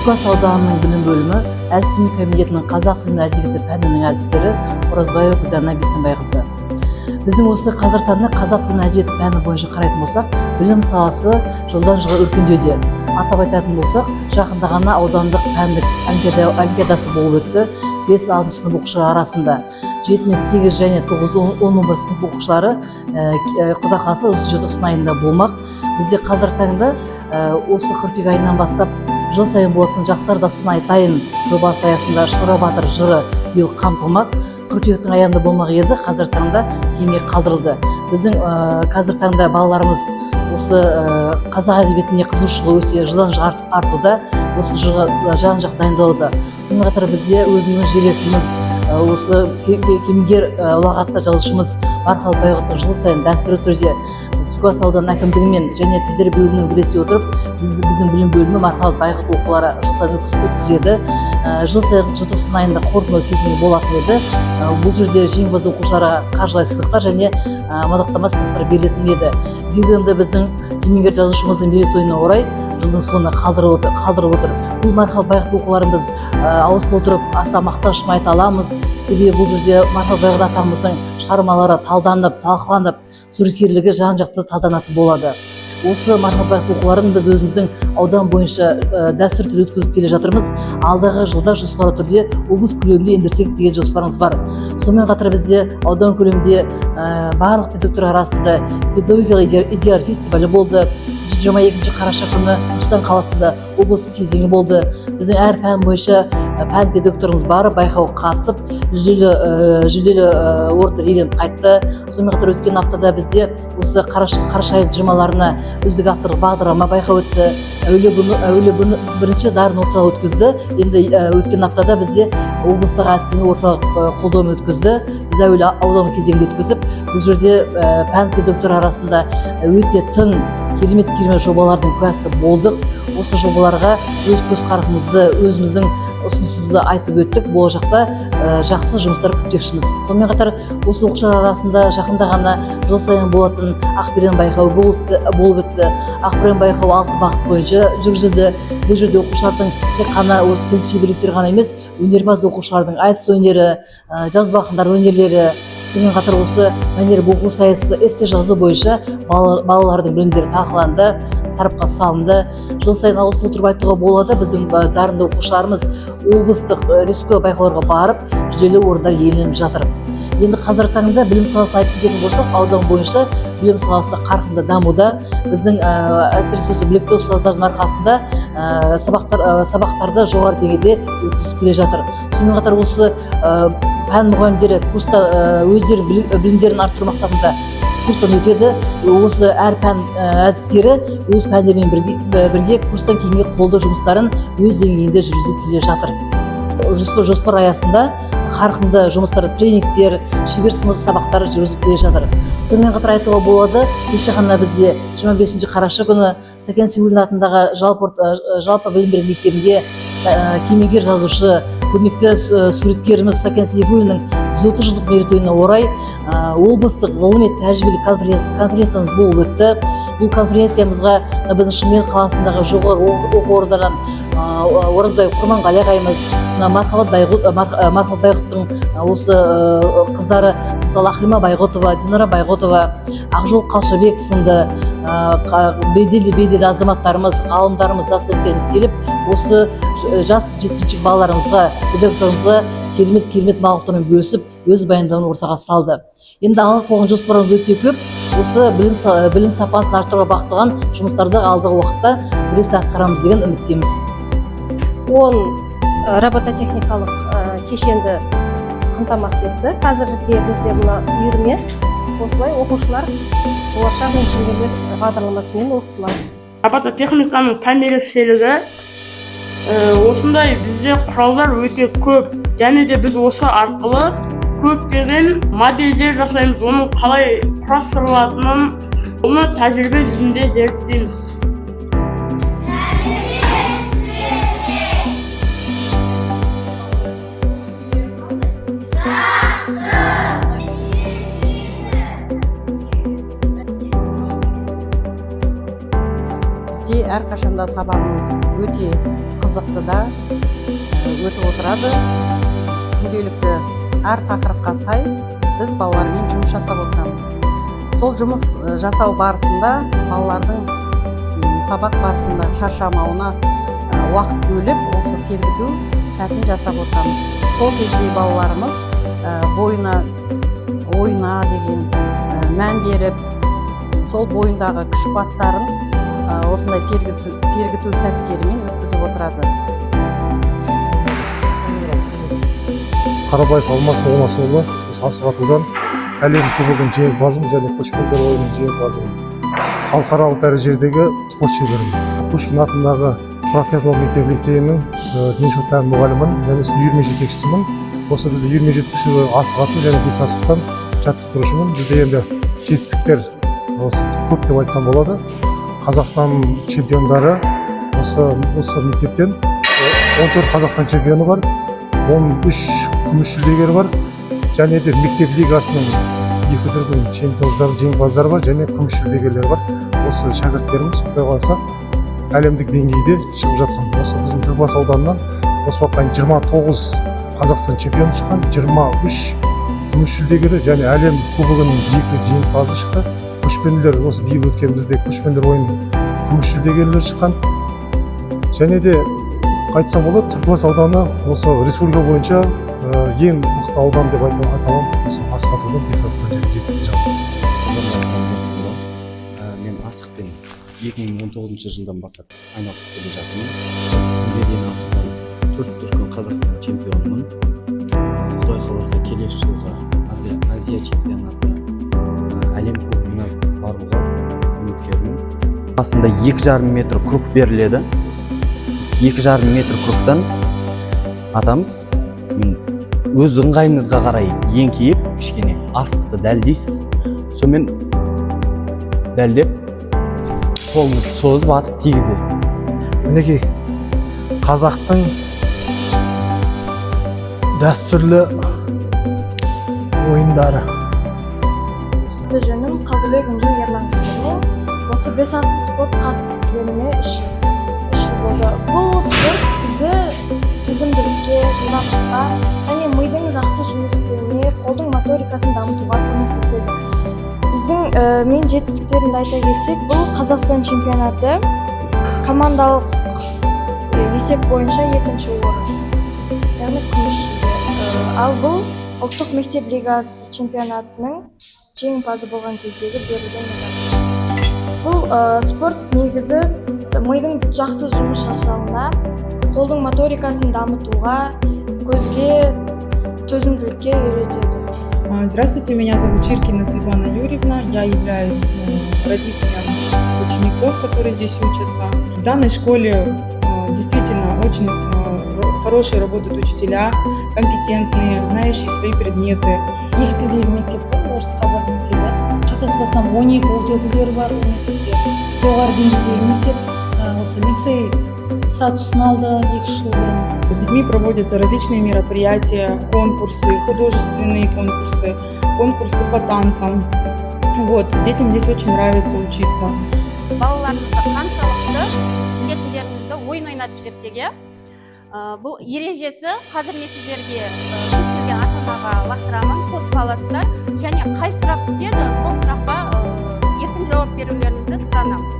Түлкібас ауданының білім бөлімі әдістеме комитетінің қазақ тілі мен әдебиеті пәнінің әдіскері Оразбаева Гүлдана Бейсенбайқызы. Біздің осы қазіргі таңда қазақ тілі мен әдебиеті пәні бойынша қарайтын болсақ, білім саласы жылдан жылға өркендеуде. Атап айтатын болсақ, жақында ғана аудандық пәндік олимпиадасы болып өтті. 5-6 сынып оқушылары арасында 7 мен 8 және 9, 10, 11 сынып оқушылары, құда қаласа, осы желтоқсан айында болмақ. Бізде қазіргі таңда осы қыркүйек айынан бастап жыл сайын болатын «Жақсылар дастан айтайын» жобасы аясында Шұра батыр жыры биыл қамтылмақ. Қыркүйектің аяғында болмақ еді, қазіргі таңда кейінге қалдырылды. Біздің қазіргі таңда балаларымыз осы қазақ әдебиетіне қызығушылығы өте жылдан жылға артуда, осы жылға жан жақты дайындалуда. Сонымен қатар бізде өзіміздің жерлесіміз, осы кемеңгер, ұлағатты жазушымыз Мархабат Байғұттың жыл сайын дәстүрлі түрде Түлкібас ауданы әкімдігімен және тілдер бөлімімен бірлесе отырып, біздің білім бөлімі Мархабат Байғұт оқулары жыл сайын өткізеді. Жыл сайын желтоқсан айында қорытындылау кезеңі болатын еді. Бұл жерде жеңімпаз оқушыларға қаржылай сыйлықтар және мадақтама сыйлықтар берілетін еді. Биыл енді біздің кемеңгер жазушымыздың мерейтойына орай жылдың соңына қалдырып отыр. Бұл Мархабат Байғұт оқуларын біз ауыз толтырып, аса мақтанышпен айта аламыз. Себебі бұл жерде Мархабат Байғұт атамыздың шығармалары талданып, талқыланып, суреткерлігі жан жақты талданатын болады. Осы Мархабат Байғұт оқуларын біз өзіміздің аудан бойынша дәстүрлі түрде өткізіп келе жатырмыз. Алдағы жылда жоспарлы түрде облыс көлемінде ендірсек деген жоспарымыз бар. Сонымен қатар бізде аудан көлемінде барлық педагогтар арасында педагогикалық идеялар фестивалі болды. 22 қараша күні Түркістан қаласында облыстық кезеңі болды. Біздің әр пән бойынша пән педагогтарымыз барып, байқауға қатысып, жүлделі орындар иеленіп қайтты. Сонымен қатар өткен аптада бізде осы қараша айының 20-ларына үздік авторлық бағдарлама байқау өтті. Әуелі бұны бірінші Дарын орталығы өткізді. Енді өткен аптада бізде облыстық әдістеме орталық қолдауымен өткізді. Біз әуелі аудан кезеңінде өткізіп, бұл жерде пән педагогтар арасында өте тың, керемет керемет жобалардың куәсі болдық. Осы жобаларға өз көзқарасымызды, өзіміздің ұсынысымызды айтып өттік. Болашақта жақсы жұмыстар күтпекшіміз. Сонымен қатар осы оқушылар арасында жақында ғана жыл сайын болатын Ақберен байқауы болып өтті. Ақберен байқауы алты бағыт бойынша жүргізілді. Бұл жерде оқушылардың тек қана осы тіл шеберліктері ғана емес, өнерпаз оқушылардың айтыс өнері, жазба ақындар өнерлері, сонымен қатар осы мәнерлеп оқу сайысы, эссе жазу бойынша балалардың білімдері талқыланды, сарапқа салынды. Жыл сайын ауыз толтырып айтуға болады, біздің дарынды оқушыларымыз облыстық, республикалық байқауларға барып, жүлделі орындар иеленіп жатыр. Енді қазіргі таңда білім саласын айтып кететін болсақ, аудан бойынша білім саласы қарқынды дамуда. Біздің әсіресе осы білікті ұстаздардың арқасында сабақтарды жоғары деңгейде өткізіп келе жатыр. Сонымен қатар осы пән мұғалімдері курста өздерінің білімдерін арттыру мақсатында курстан өтеді. Осы әр пән әдіскері өз пәндерімен бірге курстан кейінгі қолды жұмыстарын өз деңгейінде жүргізіп келе жатыр. Жоспар аясында қарқынды жұмыстар, тренингтер, шебер сынып сабақтары жүргізіп келе жатыр. Сонымен қатар айтуға болады, кеше ғана бізде 25 қараша күні Сәкен Сейфуллин атындағы жалпы білім беру мектебінде кемеңгер жазушы, көрнекті суреткеріміз Сәкен Сейфуллиннің 130 жылдық мерейтойына орай облыстық ғылыми тәжірибелік конференциямыз болып өтті. Бұл конференциямызға біздің Шымкент қаласындағы жоғары оқу орындарынан Оразбаев Құрманғали ағайымыз, мына Мархабат Байғұт, Мархабат Байғұттың осы қыздары, мысалы, Ақлима Байғұтова, Динара Байғұтова, Ақжол Қалшабек сынды беделді беделді азаматтарымыз, ғалымдарымыз, доценттеріміз келіп, осы жас жеткіншек балаларымызға, педагогтарымызға керемет керемет мағлұматтармен бөлісіп, өз баяндауын ортаға салды. Енді алға қойған жоспарымыз өте көп. Осы білім сапасын арттыруға бағытталған жұмыстарды алдағы уақытта бірлесе атқарамыз деген үміттеміз. 10 робототехникалық кешенді қамтамасыз етті. Қазірге бізде мына үйірме, осылай оқушылар «Болашақ инженерлер» бағдарламасымен оқытылады. Робототехниканың пән ерекшелігі, осындай бізде құралдар өте көп және де біз осы арқылы көптеген модельдер жасаймыз, оның қалай құрастырылатынын, оны тәжірибе жүзінде зерттейміз. Бізде әрқашанда сабағымыз өте қызықты да өтіп отырады. Күнделікті әр тақырыпқа сай біз балалармен жұмыс жасап отырамыз. Сол жұмыс жасау барысында балалардың сабақ барысында шаршамауына уақыт бөліп, осы сергіту сәтін жасап отырамыз. Сол кезде балаларымыз бойына, ойына деген мән беріп, сол бойындағы күш қуаттарын осындай сергіту сәттерімен өткізіп отырады. Қарабаев Алмас Олмасұлы, осы асық атудан әлем кубогының жеңімпазымын және көшпенділер ойынының жеңімпазымын, халықаралық дәрежедегі спорт шеберімін. Пушкин атындағы профтехнология мектеп лицейінің дене шынықтыру пән мұғалімімін және үйірме жетекшісімін. Осы бізде үйірме жетекші, асық ату және бес асықтан жаттықтырушымын. Бізде енді жетістіктер осы көп деп айтсам болады. Қазақстан чемпиондары осы мектептен 14 Қазақстан чемпионы бар, 13 күміс жүлдегері бар және де мектеп лигасының екі дүркін чемпиондар, жеңімпаздары бар және күміс жүлдегерлері бар. Осы шәкірттеріміз, құдай қаласа, әлемдік деңгейде шығып жатқан. Осы біздің Түлкібас ауданынан осы уақытқа дейін 29 Қазақстан чемпионы шыққан, 23 күміс жүлдегері және әлем кубогының екі жеңімпазы шықты. Көшпенділер, осы биыл өткен бізде көшпенділер ойынының күміс жүлдегерлері шыққан. Және де айтсам болады, Түлкібас ауданы осы республика бойынша ең мықты аудан деп айта аламын осы асық атудан, бес асықтан және жетістік жағынан. Қожамұрат. Мен асықпен 2019 жылдан бастап айналысып келе жатырмын. Осы күнге дейін асықтан төрт дүркін Қазақстан чемпионымын. Құдай қаласа, келесі жылғы Азия чемпионаты, әлем кубогына баруға үміткермін. Басында 2,5 метр круг беріледі. Осы 2,5 метр кругтан атамыз. Өз ыңғайыңызға қарай еңкейіп, кішкене асықты дәлдейсіз. Сонымен дәлдеп, қолыңызды созып атып тигізесіз. Мінекей, қазақтың дәстүрлі ойындары. Аты жөнім Қалдыбек Інжу Ерланқызы. Мен осы бес асық спорт қатысып келгеніме 3 жыл болды. Бұл спорт бізді төзімділікке, жылдамдыққа және мидың жақсы жұмыс істеуіне, қолдың моторикасын дамытуға көмектеседі. Біздің мен жетістіктерімді айта кетсек, бұл Қазақстан чемпионаты командалық есеп бойынша екінші орын, яғни күміс жүлде. Ал бұл ұлттық мектеп лигасы чемпионатының жеңімпазы болған кездегі берілген медаль. Бұл спорт негізі мидың жақсы жұмыс жасауына, қолдың моторикасын дамытуға, көзге, төзімділікке үйретеді. Здравствуйте, меня зовут Чиркина Светлана Юрьевна. Я являюсь родителем учеников, которые здесь учатся. В данной школе действительно очень хорошие работают учителя, компетентные, знающие свои предметы. Екі тілдегі мектеп қой, орыс қазақ мектебі. Шатаспасам, 12 ұлт өкілдері бар ол мектепте. Жоғары деңгейдегі мектеп. Осы лицей статусын алды 2 жыл бұрын. С детьми проводятся различные мероприятия, конкурсы, художественные конкурсы, конкурсы по танцам. Вот, детям здесь очень нравится учиться. Балаларымызды қаншалықты білетіндеріңізді ойын ойнатып жіберсек, иә. Бұл ережесі қазір мен сіздерге кез келген ата анаға лақтырамын, қосып аласыздар және қай сұрақ түседі, сол сұраққа еркін жауап берулеріңізді сұранамын.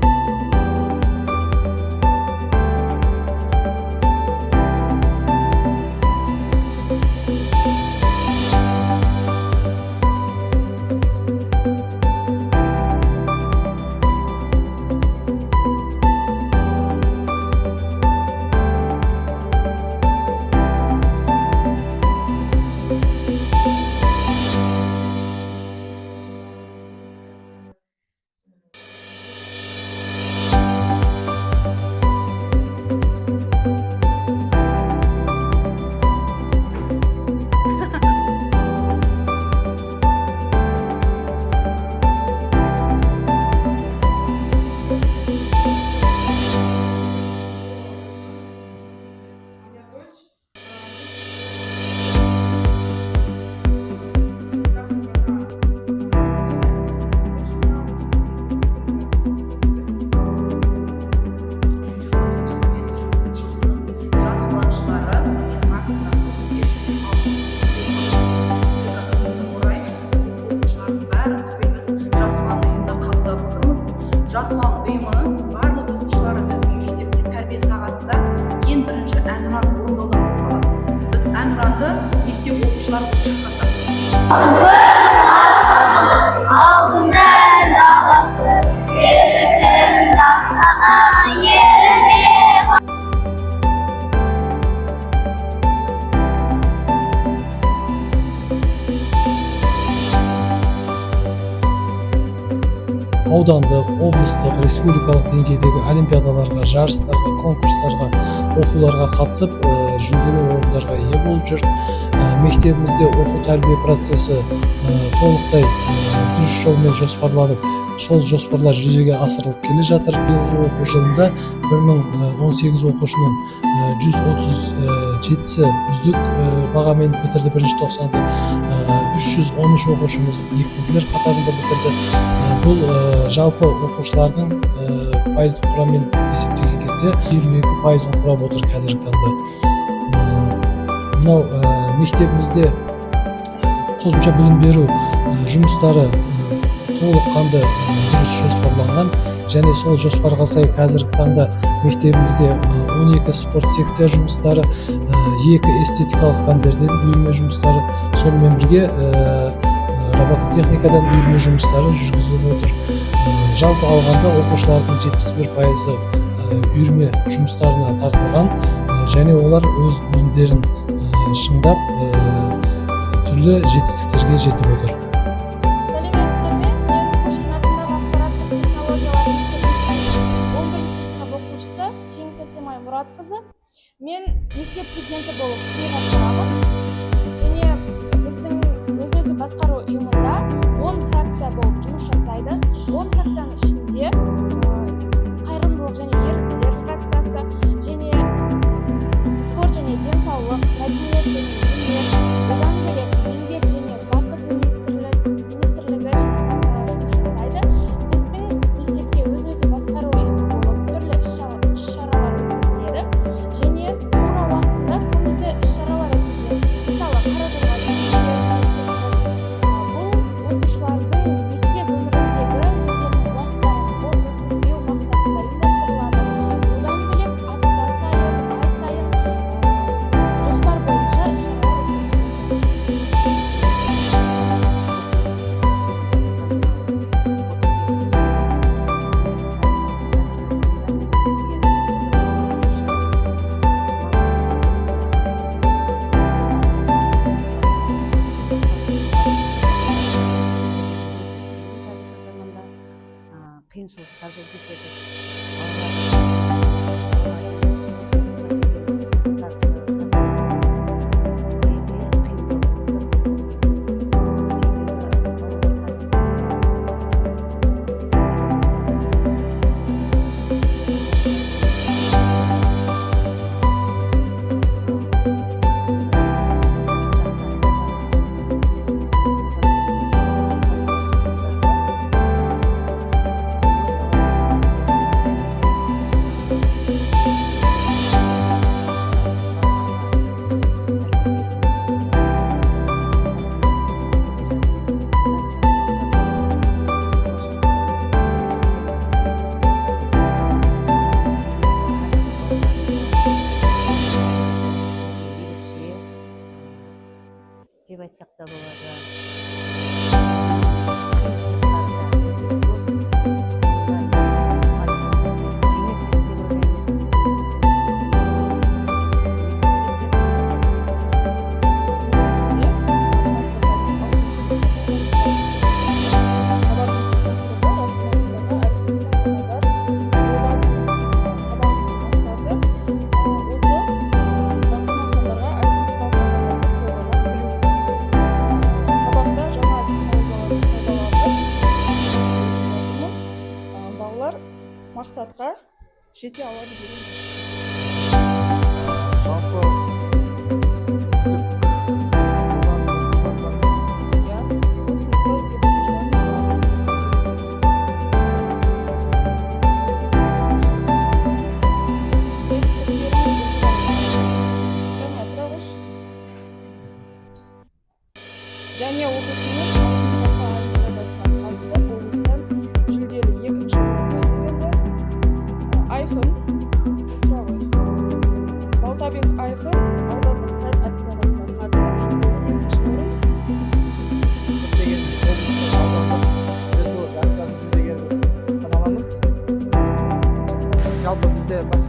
ұйымының барлық оқушылары біздің мектепте тәрбие сағатында ең бірінші әнұран орындаудан басталады. Біз әнұранды мектеп оқушылары болып шырқасақ. Алтын даласы, ерліктің дастаны еліме. Аудандық, облыстық, республикалық деңгейдегі олимпиадаларға, жарыстарға, конкурстарға, оқуларға қатысып, жүлделі орындарға ие болып жүр. Мектебімізде оқу тәрбие процесі толықтай дұрыс жолмен жоспарланып, сол жоспарлар жүзеге асырылып келе жатыр. Биылғы оқу жылында 1018 оқушының 137-сі үздік бағамен бітірді бірінші тоқсанды, 313 оқушымыз екпінділер қатарында бітірді. Бұл жалпы оқушылардың пайыздық құраммен есептеген кезде 52 пайызын құрап отыр қазіргі таңда. Мынау мектебімізде қосымша білім беру жұмыстары толыққанды дұрыс жоспарланған және сол жоспарға сай қазіргі таңда мектебімізде 12 спорт секция жұмыстары, екі эстетикалық пәндерден үйірме жұмыстары, сонымен бірге робототехникадан үйірме жұмыстары жүргізіліп отыр. Жалпы алғанда, оқушылардың 71 пайызы үйірме жұмыстарына тартылған және олар өз білімдерін шыңдап, түрлі жетістіктерге жетіп отыр. Сәлеметсіздер ме? Мен Пушкин атындағы ақпараттық технологиялар мектеп лицейінің 11 сынып оқушысы Жеңіс Әсемай Мұратқызы. Мен мектеп президенті болып қызмет атқарамын және біздің өз өзі басқару ұйымында 10 фракция болып жұмыс жасайды. 10 фракцияның ішінде қайырымдылық және еріктілер фракциясы және спорт және денсаулық, мәдениет және өнер, одан бөлек еңбек және бақыт министрлігі және фракциялар жұмыс жасайды. Біздің мектепте өз өзі басқару ұйымы болып түрлі іс шаралар өткізіледі және қоңырау уақытында көңілді іс шаралар өткізіледі. Мысалы, қара жорға мектеп. Бұл оқушылардың мектеп өміріндегі өздерінің уақыттарын бос өткізбеу мақсатында ұйымдастырылады. Одан бөлек апта сайын, ай сайын жоспар бойынша іс шаралар өткізіліп. Қазіргі заманда қиыншылықтар да жетеді. Ортасы қазіргі кезде қиындау болып тұр, себебі балалар қазір ерекше деп айтсақ та болады. Қиыншылықтары да өте көп, жеңілдік деп ойлаймыз. Бізде математика пәнінің алтыншы сыныпта сабағымыздың тақырыбы рационал сандарға арифметикалық амалдар қолдану. Сабағымыздың мақсаты осы рационал сандарға арифметикалық амалдарды қолдана білу. Сабақта жаңа технологияларды пайдаланып жатырмын. Балалар мақсатқа жете алады деген. Жалпы үздік озат оқушылар бар ма? Иә, бұл сыныпта үздік оқушыларымыз бар. Жетістіктеріміз осыдан. Жаңа, тұра қойшы. Және оқушымыз Алтын сақа олимпиадасына қатысып, облыстан жүлделі екінші орынға иеленді. Айқын. Тұра ғой. Балтабек Айқын аудандық пән олимпиадасына қатысып, жүлделі екінші орын. Көптеген облыстық, аудандық СО жарыстардың жүлдегері саналамыз. Жалпы бізде бас